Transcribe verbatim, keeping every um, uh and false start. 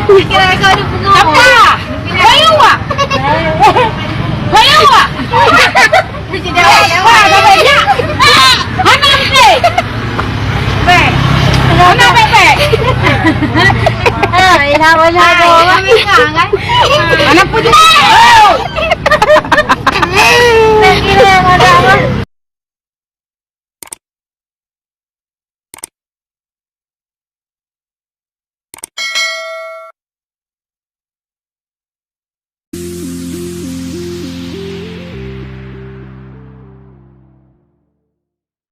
Kira kau ada bunga. Apa? Bayu ah. Bayu ah. Wah, dah banyak. Hana bebek. Hana bebek. Ah, ina banyak. Ah, ina banyak, kan? Hana puji. Oh.